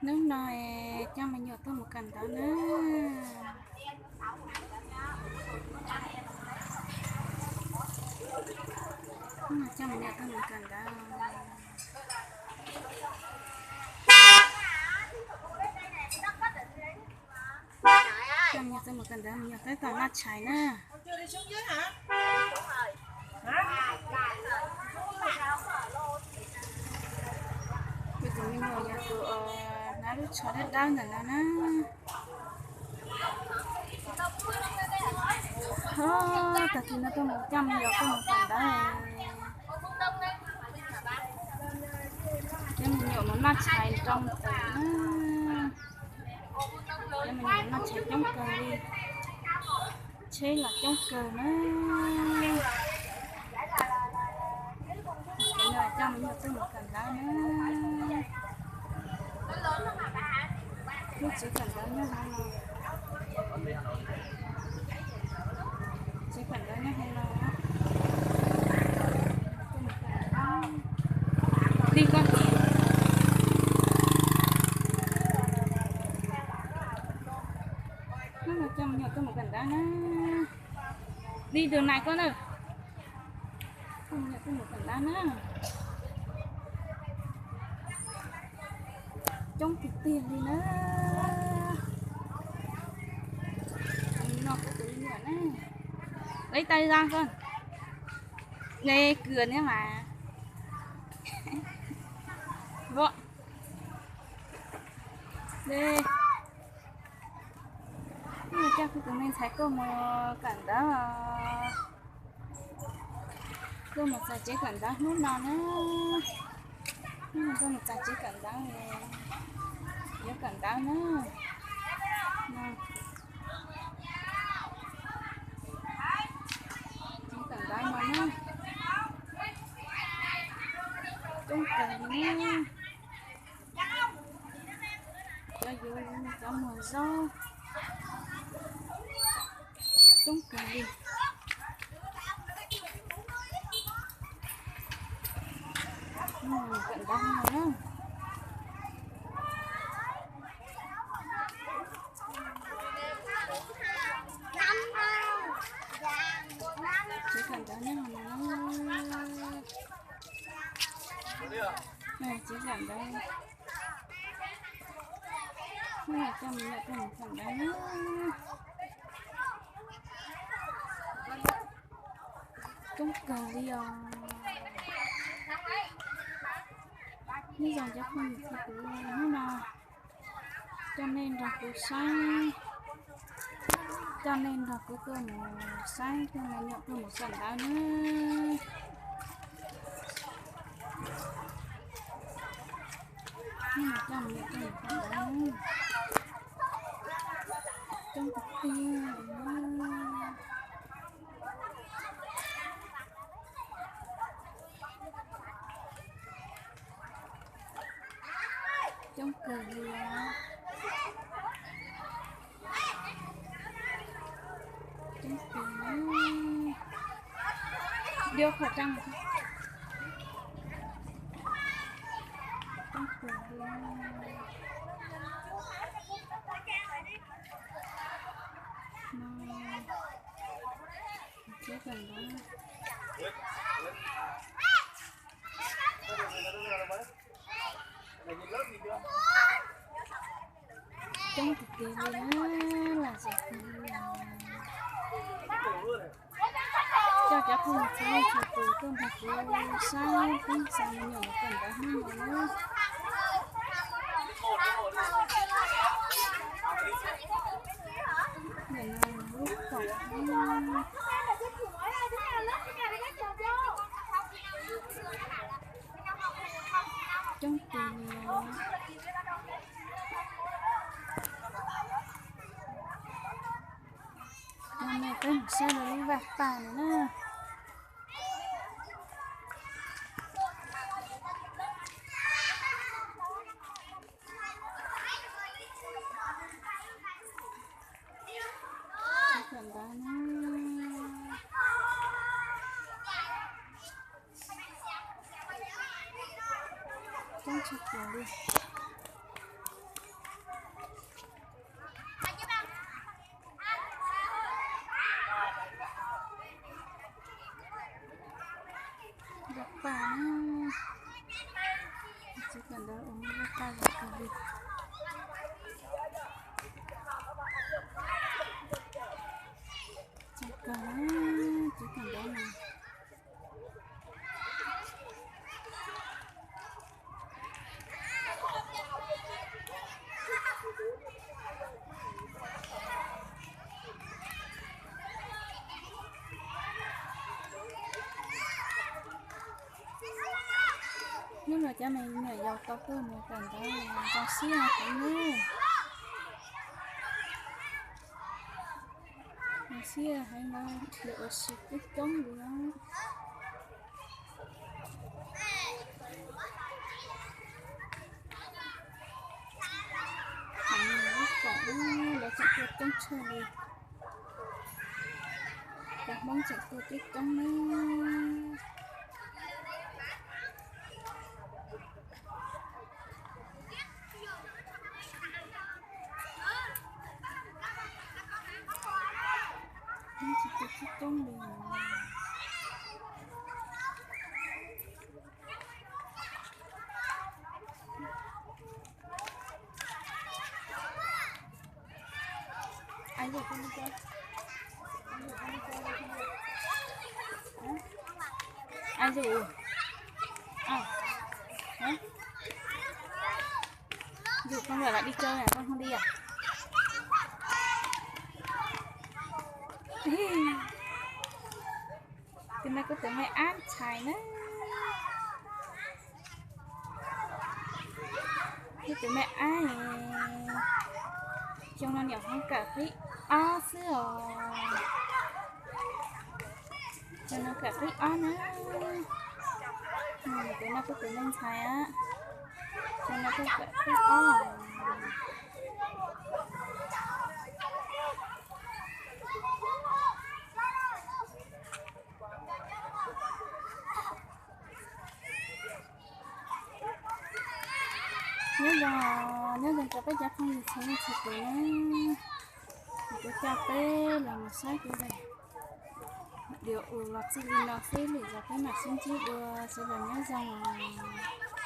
Hnub no coj me nyuam tuaj mus kawm ntawv na. Coj me nyuam tuaj mus kawm ntawv. Coj me nyuam tuaj mus kawm ntawv, me nyuam tab tom noj tshais na. Tus me nyuam yog tus hnav lub tsho dawb dawb ntawm no na. Tag kis no tuaj mus coj me nyuam tuaj mus kawm ntawv. Coj me nyuam mus noj tshais rau ntawm na. Coj me nyuam mus noj tshais coob kawg li. Tsheb los coob kawg na. Coj me nyuam tuaj mus kawm ntawv na. Lub tsev kawm ntawv nyob hauv no. Tsev kawm ntawv nyob hauv no. Tuaj mus kawm ntawv. Hnub no coj me nyuam tuaj mus kawm ntawv na. Đi đường này con ơi. Coj me nyuam tuaj mus kawm ntawv na. Coob tiag tiag li na. No kuv tus me nyuam na. Lấy tay ra con. Đây, cửa nữa mà. Vợ. Đây. Coj kuv tus me ntxhais tuaj mus kawm ntawv. Tuaj mus txog tsev kawm ntawv hnub no na. Hnub no tuaj mus txog tsev kawm ntawv, yuav kawm ntawv na. Tsev kawm ntawv no na. Coob kawg li na. Cov yuav cov muag zaub. Coob kawg li. Kawm ntawv no na. Tsev kawm ntawv nyob hauv no na. Tsev kawm ntawv. Coj me nyuam tuaj mus kawm ntawv na. Coob kawg li os. Nyob zoo cov phooj ywg txhua tus, hnub no coj nej nrog kuv saib, coj nej nrog kuv tuaj mus saib coj me nyuam tuaj mus kawm ntawv na. Hnub no coj me nyuam tuaj mus kawm ntawv na. Coob tiag tiag li na. Coob kawg li os. Coob kawg li. Đeo khẩu trang. Coob kawg li. Tsev kawm ntawv. Coob tiag tiag li na, lam zam kawg li. Coj cov phooj ywg txhua leej txhua tus tuaj nrog kuv saib tub ntxhais me nyuam mus kawm ntawv hnub no na. Ntawm no lub kaum na. Coob tiag li. Cov no peb mus saib lawv lub vaj paj no na. Coob tshaj plaws li. Cov me nyuam yaus tau tuaj mus kawm ntawv zoo siab heev na. Zoo siab heev no, dhia ua si coob coob li os. Lawv tseem tuaj coob tshaj li. Cov Hmoob tseem tuaj coob coob na. Tsis tuaj coob coob li. Ai yus, yus không phải là đi chơi à, con không đi à? Tus no kuj tus me ab ntxhais na. Ib tus me ab, xyoo no nyuam qhuav kawm qib ob xwb os. Xyoo no kawm qib ob na. Tus no kuj tus me ntxhais a. Xyoo no kuj kawm qib ob. Nyob zoo, nyob zoo rau peb cov phooj ywg txhua leej txhua tus na. Kuv coj peb los mus saib kuv video los txij li no xwb, lwm zaus peb mam sib ntsib dua, sawv daws nyob zoo os.